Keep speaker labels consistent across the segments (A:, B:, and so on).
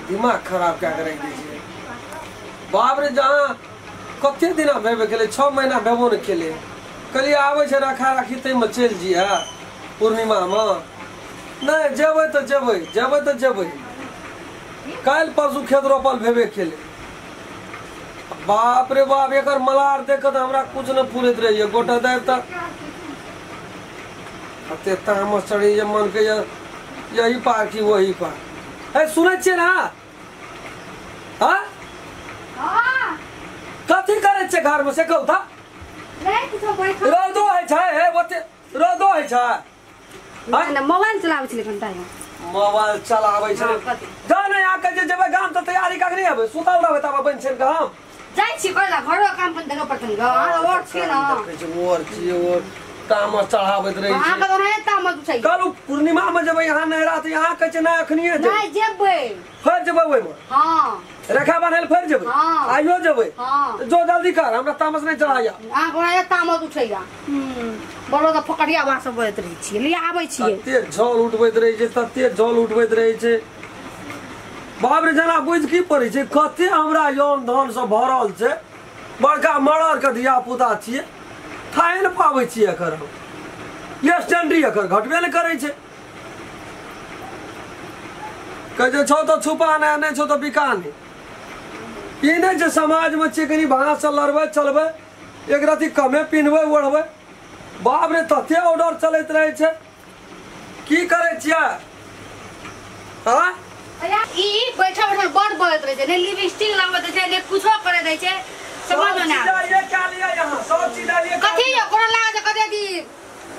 A: दिमाग खराब क्या करै दै छै। बाप रे जहाँ कते दिना भेबे केलै 6 महीना भेबो ने केलै। कहलियै आबै छै रखा राखी ताहिमे चलि जइहे पूर्णिमामे। नहि जेबै तऽ जेबै, जेबै तऽ जेबै। काल्हि परसू खेत रोपल भेबे केलै। बाप रे बाप एकर मलार देख कऽ तऽ हमरा कुछ नहि फुरैत रहैए। गोटा दाबि तऽ कते तामस चढ़ैए, मन कहैए यही पार कि वही पार। हे सुनै छियै ने? हाँ कथी करै छियै घरमे से कहू तऽ? रौदो होइ छै, हे ओते रौदो होइ छै।
B: मोबाइल चलाबै छलै घंटा,
A: मोबाइल चलाबै छलै। जा नहि आके जे जेबै गाम तऽ तैयारी कखनी हेबै? सुतल रहबै तब बनि छनि कऽ हम
B: जाइ छी करै घरो काम पनि देखऽ पड़तनि। और छियै ने,
A: देखै छी और छियै और तामस चढ़ाबैत रहै छै।
B: अहाँके तऽ ओनाहिये तामस उठैए।
A: कहलहुँ पूर्णिमामे जेबै यहाँ नहिरा तऽ यहाँ कहै छै नहि अखनिये जेबै।
B: नहि जेबै,
A: फेर जेबै ओहिमे।
B: हँ
A: रेखा बान्है लए फेर जेबै, आइयो जेबै। जो जल्दी कर, हमरा तामस नहि चढ़ाइया।
B: अहाँके ओनाहिये तामस उठैया। बड़ो तऽ फकड़िया बात सब बजैत रहै छियै। लिअ आबै छियै।
A: तते जल उठबैत रहै छै, तते जल उठबैत रहै छै। बाप रे जेना बुझि की पड़ै छै कते हमरा यौन धन सब भरल छै। बड़का मरर के धिया पुता छियै, थाहे नहि पाबै छियै एकर। हम स्टैंडी एकर घटबे नहि करै छै। कहै छै छौ तऽ छुपा नहि, नहि छौ तऽ बिका नहि। ई नहि छै समाजमे छियै कनि भाँससँ लड़बै चलबै, एक रति कमे पिन्हबै ओढ़बै। बाप रे तते ऑर्डर चलैत रहै छै। की करै छियै? हाँ
B: ई बैठल बैठल बड़ बजैत रहै छै। नहि लिपस्टिक लगबैत छै, नहि कुछो करै दै छै। समझ मे नहि आबै।
A: सब चीज
B: कथी यौ कोनो लागै छै कते दी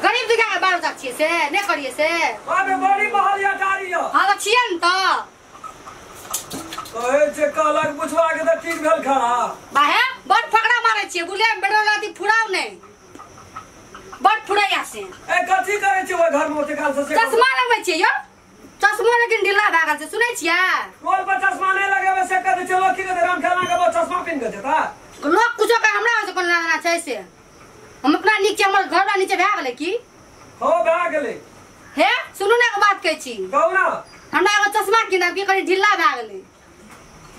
B: गरीब दुखिया के बाल बच्चा छियै से नहि करियै से।
A: बाप रे बड़ी महल अटारी यौ।
B: हँ तऽ छियै ने तऽ
A: कहै छै कहलक पुछवा के तऽ ठीक भेल खड़ा।
B: बाहे बड़ फकड़ा मारै छियै बुझलियै? बेटो लती फुराउ नहि, बड़ फुरैया से।
A: ए कथी करै छियै ओहि घरमे ओते काल से?
B: चश्मा लगबै छियै यौ, चश्मा लेकिन ढीला भए गेल छै। सुनै छियै?
A: टोल पर चश्मा नहि लगेबै से कहै छै लोक की कहतै? राम खेलना के चश्मा पिन्ह के जेता।
B: लोक कुछो कहे, हमरा से कोन लेना छै से? हम अपना नीक छै, हमर घरवला नीचे भए गेलै की?
A: हो भए गेलै।
B: हे सुनू ने एगो बात कहै छी।
A: कहू ना।
B: हमरा एगो चश्मा किनब की कनि ढीला भए गेलै।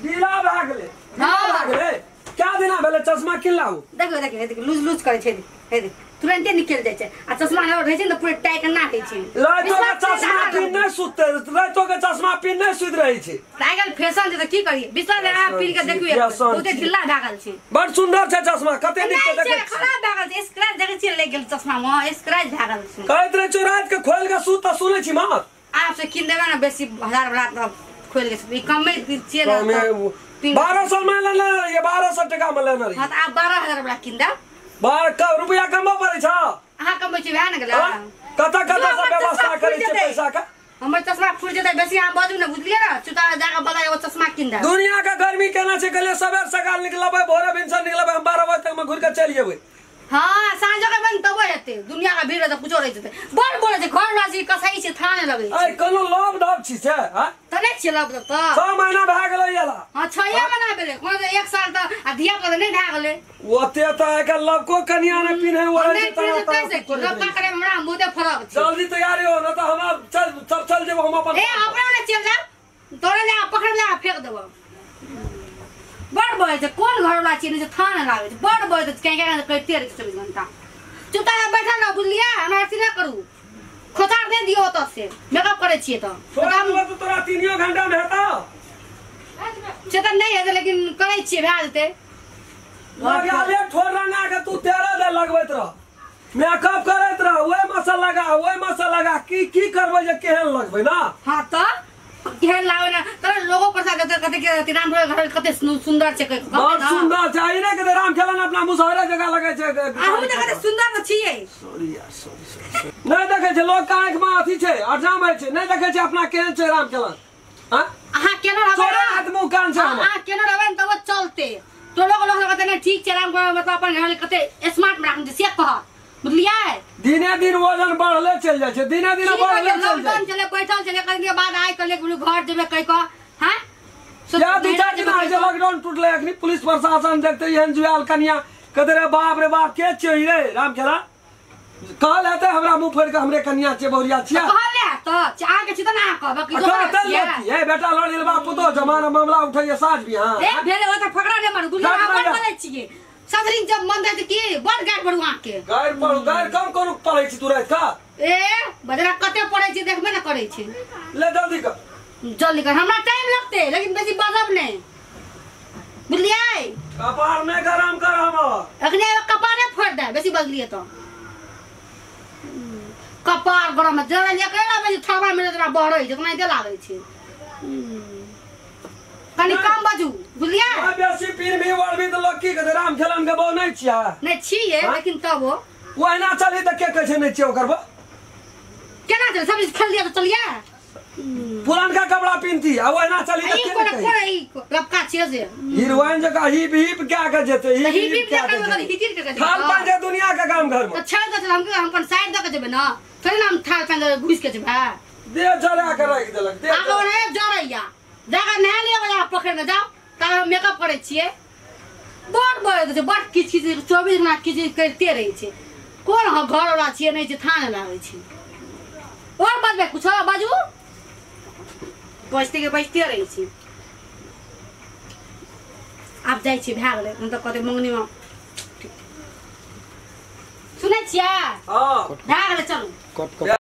A: ढीला भए गेलै? ढीला भए गेलै? क्या दिना भेलै चश्मा किनला?
B: देखियौ देखियौ देखियौ लूज लूज करै छै। हे देख तुरंते निकलि जाइ छै। आ चश्मा रहै छै ने पूरे टाइट ना होइ छै।
A: रातो के चश्मा पिन्ह नहि सुतते, रातो के चश्मा पिन्ह नहि सुति रहै छै।
B: आइ काल्हि फैशन छै तऽ की करियै? विश्वास अहाँ पिन्ह के देखियौ बहुते ढीला भए गेल छै।
A: बड़ सुन्दर छै चश्मा, कते नीक छै देखै।
B: खराब भए गेल छै, स्क्रैच देखै छियै लागि गेल चश्मा मे, स्क्रैच भए गेल छै।
A: कहैत रहै छियौ राति के खोलि के सुत तऽ सुनै छी माँ।
B: आब से कीन देबै ने बेसी हजार वाला तऽ खोलि के ई कमे छियै ने।
A: 1200 में लेने रहियै, 1200 टका में लेने रहियै।
B: हँ तऽ आब 12,000 वाला कीन देब।
A: बारह रुपया कमबऽ पड़ै छौ?
B: अहाँ कमबै छी भए ने गेलै।
A: कतऽ कतऽ से व्यवस्था करै छियै पैसा के?
B: हमर चश्मा फुटि जेतै बेसी अहाँ बजू ने, बुझलियै ने? चुता जाकऽ बता एगो चश्मा कीन देब।
A: दुनिया के गर्मी केना छै? कहलियै सबेर सकाल निकलबै, भोरे भिनसर निकलबै, हम 12 बजे तक मे घुरि के चलि जेबै।
B: हाँ साँझो के बन तबो हेतै। दुनिया के भीड़ रहतै कुछो रहै जेतै। बड़ बोलै छै घर वाला छी कसाई छै थाह नहि लगै
A: छै। कोनो लव ढब छी से? हाँ
B: तऽ नहि छियै लव ढब तऽ
A: 6 महीना भए गेलै एला।
B: हाँ 6 महीना भेलै, कोनो 1 साल तऽ आ धिया पुता नहि भए गेलै।
A: ओते तऽ आइ काल्हि लवको कनिया नहि पिन्है ओढ़ै छै।
B: लव का करे हमरा बहुते फरक छै।
A: जल्दी तैयारी हो न तऽ हमरा चल चल चल जेबो हम अपन।
B: ए अपने ने चलि जाब, तोरे ले पकड़ ले फेंक देबो। बड़ बजै छै कोन घरवला छियै नहि थाह नहि लागै छै। बड़ बजै छै कहीं कहीं करिते रहै छै 24 घंटा। चुपचाप बैठल रहू बुझलियै? हमरा अथी नहि करू, खोचार नहि दियौ ओतऽ से। मेकअप करै छियै तऽ
A: तोरा 3 घंटा मे हेतौ
B: से तऽ नहि हेतै, लेकिन करै छियै भए जेतै।
A: लगाले ठोर रंगा के तू 13 दे लगबैत रह, मेकअप करैत रह, ओहि मसा लगा ओहि मसा लगा, की की करबै जे केहन लगबै ना?
B: हाँ तऽ केहन लागै ना तोरा लोगो पर कते कते के राम घर कते सुन्दर छै।
A: बड़ सुन्दर छै। ई नहि कहते राम खेलन अपना मुसहरे जगह लगै छै।
B: अहूँ तऽ कते सुन्दर तऽ छियै।
A: सॉरी यार सॉरी सॉरी। नहि देखै छै लोक के आँखि मे अथी छै अरजाम होइ छै, नहि देखै छै अपना केहन छै राम खेलन। हाँ
B: अहाँ केना रहबै?
A: तोरा हाथ मुँह कान छै हमर।
B: अहाँ केना रहबै तब चलते। तोरो लोग कहते नहि ठीक छै राम मतलब अपन घर कते स्मार्ट मे राखने छै से कहत, बुझलियै?
A: दिने दिन वजन बढ़ले चलि जाइ छै, दिने दिन बढ़ले चलि जाइ
B: छै। बैठल छलै कनि के बाद आइ कहलियै घर जेबै कहि कऽ। हाँ
A: या 2-4 दिन होइ छै लॉकडाउन टूटलै, अखनी पुलिस प्रशासन देखते एहन जुआल कनिया कहते रे बाप रे बाप के छियै रे राम खेला? कहल हेतै हमरा मुँह फोड़ि कऽ हमरे कनिया छियै बहुरिया छियै।
B: कहल त अहाँ के छी त ना कहब कि दोसर
A: कहतै
B: छियै।
A: लोक की, ए बेटा लड़ बाप पुतोह जमाना मामला उठैया साँझ बिहान।
B: ए भेले ओ त फकरा नै मारू, बुझलियै? अहाँ बड़ बोलै छियै सदरिन जब मन दे की बड़ गारि पड़ू अहाँ के।
A: गारि पढ़ू, गारि कम करू पढ़ै छी तू राति का।
B: ए बजरा कते पढ़ै छी देखबे न करै छी।
A: ले जल्दी कर,
B: जल्दी कर, हमरा टाइम लगतै लेकिन बेसी बजब नै, बुझलियै?
A: कपार नै गरम कर हमर।
B: अखने कपारे फोड़ दे बेसी बजलियै त। कपार गरम जरा ले के आबै छै, थाबा में जरा बहरै छै, ओना दे लागै छै। कनि कम बाजू, बुझलियै?
A: आ बेसी पीन भी वरबी त लोक की कहतै, राम खेलन के बहु नै छियै।
B: नै छियै लेकिन तब ओ
A: ओहिना चली त के कहै छै नै छियै ओकर बहु?
B: केना चल सब चीज खेल लिया त चलिए।
A: पुरानका कपड़ा पिनती आ ओहिना चली त
B: ई
A: के
B: कोन
A: कहै?
B: कोन ई लपका छियै से?
A: हीरोइन जकाँ हिप हिप क्या के जेतै,
B: त
A: हिप
B: हिप
A: हिप
B: हिप
A: क्या
B: के
A: के जेतै।
B: हिचिर के जेतै।
A: थाल पान छै दुनिया के गाम घर में।
B: त छेड़ दे, हम अपन साइड द के जेबै न, थोड़े ना हम थाल पान दे घुस के जेबै।
A: देह जरा के राखि देलक देह।
B: आगे ओने जरैया जाके नहा लिअ बजा पकड़ के जाओ, तब हम मेकअप करै छियै। बड़ बड़ छै, बड़ किछ किछ 24 घंटा किछ किछ करिते रहै छै। कोन अहाँ घर वाला छियै नहि छै, थाह नहि लागै छै। और बजबै कुछो बाजू, बजते के बजते रहै छी। आब जाइ छी, भए गेलै, हम तऽ कहतै मंगनीमे सुनै छियै?
A: हँ
B: भए गेलै, चलू।
C: कट कट।